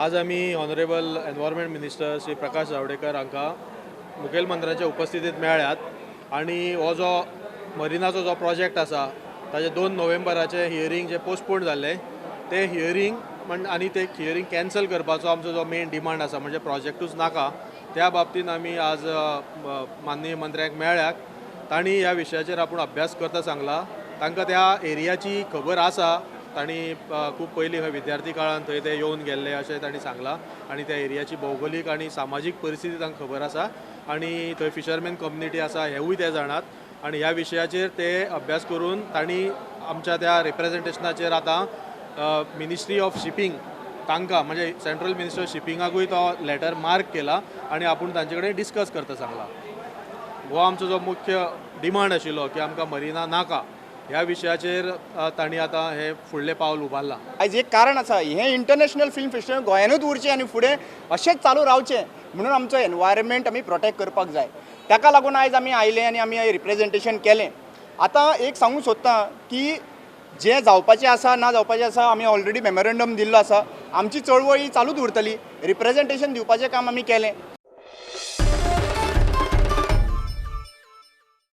आज आमी honourable environment minister Shri Prakash Javadekar हांकां मुखेलमंत्र्याच्या उपस्थितीत मेळ्ळ्यात आनी हो जो मरिनाचो जो प्रोजेक्ट आसा ताजे 2 नोव्हेंबराचें हियरींग जें पोस्टपोन जाल्लें तें हियरींग म्हण आनी तें हियरींग कॅन्सल करपाचो आमचो जो मेन डिमांड आसा, म्हणजे प्रोजेक्टूच नाका, त्या बाबतीन आमी आज माननीय मंत्र्याक मेळ्ळ्यात. तांणी ह्या विशयाचेर आपूण अभ्यास करता सांगला. तांकां त्या एरियाची खबर आसा, तांणी खूब पयलीं खंय विद्यार्थी काळान थंय ते येवन गेल्ले अशें तांणी सांगलां आनी त्या एरियाची भौगोलीक आनी सामाजीक परिस्थिती तांकां खबर आसा आनी थंय फिशरमॅन कम्युनिटी आसा हेवूय ते जाणात आनी ह्या विशयाचेर ते अभ्यास करून तांणी आमच्या त्या रिप्रेजेंटेशनाचेर आतां मिनिस्ट्री ऑफ शिपींग तांकां म्हणजे सेंट्रल मिनिस्ट्री ऑफ शिपिंगाकूय तो लेटर मार्क केला आनी आपूण तांचे कडेन डिस्कस करता सांगला. हो आमचो जो मुख्य डिमांड आशिल्लो की आमकां मरिना नाका, ह्या विशयाचेर तांणी आतां हे फुडलें पावल उबारलां. आयज एक कारण आसा, हें इंटरनॅशनल फिल्म फेस्टिवल गोंयानूच उरचें आनी फुडें अशेंच चालू रावचें म्हणून आमचो एनवायरमेंट आमी प्रोटेक्ट करपाक जाय. ताका लागून आयज आमी आयले आनी आमी रिप्रेजेंटेशन केलें. आतां एक सांगूंक सोदता की जें जावपाचें आसा ना जावपाचें आसा आमी ऑलरेडी मेमोरेंडम दिल्लो आसा. आमची चळवळ ही चालूच उरतली. रिप्रेजेंटेशन दिवपाचें काम आमी केलें.